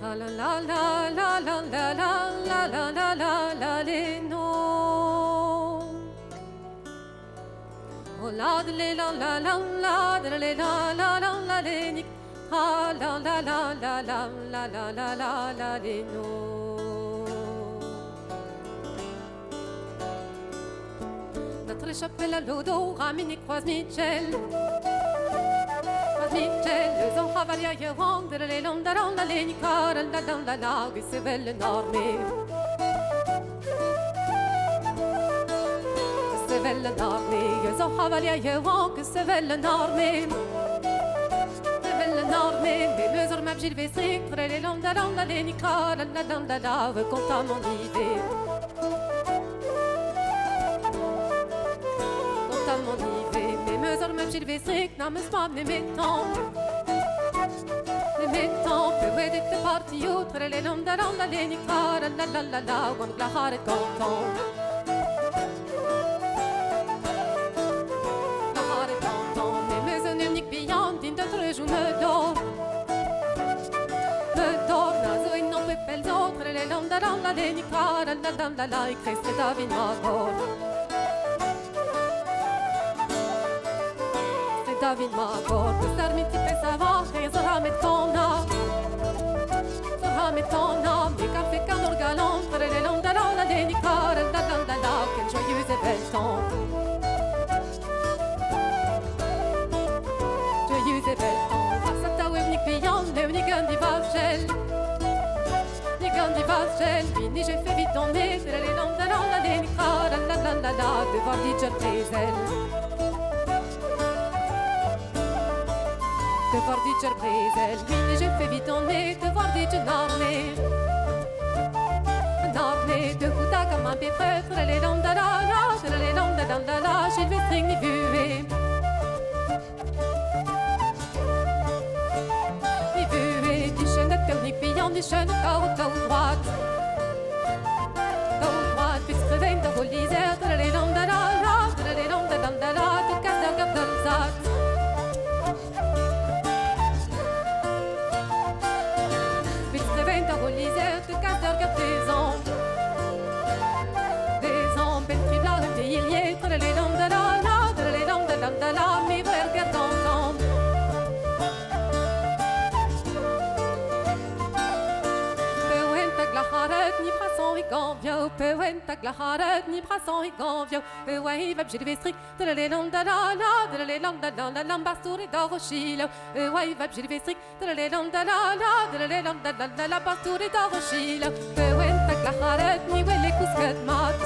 La la la la la la la la la la la la la no. Oh la la la la la la la la la la la la nik la la la la la la la la la la la no. Notre chapelle à l'odo, Ramini croise Michel. Michel, zon havalia yerang, de la la la la la la la la la, sevel norme. Sevel norme, zon havalia yerang, sevel norme. Sevel norme, mais mesure ma bjil vesrik, la la la la la la la la la la, quant à mon idée. Quant à mon idée, mais mesure ma bjil vesrik, n'am eus mat nemetan. Nemetan, pe wedet e partio, tre le lam da lam la le la la la la la, gant glaharet gantan. Glaharet gantan, me meus un emnik bihan, din da trejou me dor. Me dor, na zo en an pe pel zo, tre le lam da lam la le la la la la la, e kresket a vin ma gor. David Magor, peus ar miti pes avant, e zo ramet kana. Zo ramet kana, me café kan or galant, tre le lam da la la le la la la la, quel joyeux et bel temps. Joyeux et bel temps, sa ta webnik bihan, levnik an di vachel. Nik an di vachel, vini j'ai fait vite en nez, tre le lam da la la le la la la la la, devoir dit je brezel. Devoir dit je brezel, vini j'ai fait vite en nez, devoir dit je narné. Narné, de houta comme un pépreux, tre le lam da la la, tre le lam da la la la, j'ai le string ni vué. Ni vué, di chenet ternik bihan, di chenet kaout kaout droite. Kaout droite, puis crevein da rolizer, tre le lam da la la, tre le lam da la la la, de kaster gant zat. Pewenta glaharet ni brasan e ganvio, pe va bjil vestrik, de la lam da la la, de la lam da la la la, bastour e d'orochilo, pe va bjil vestrik, de la lam da la la, de la lam da la la la, bastour e d'orochilo, pewenta glaharet ni wele kousket mat.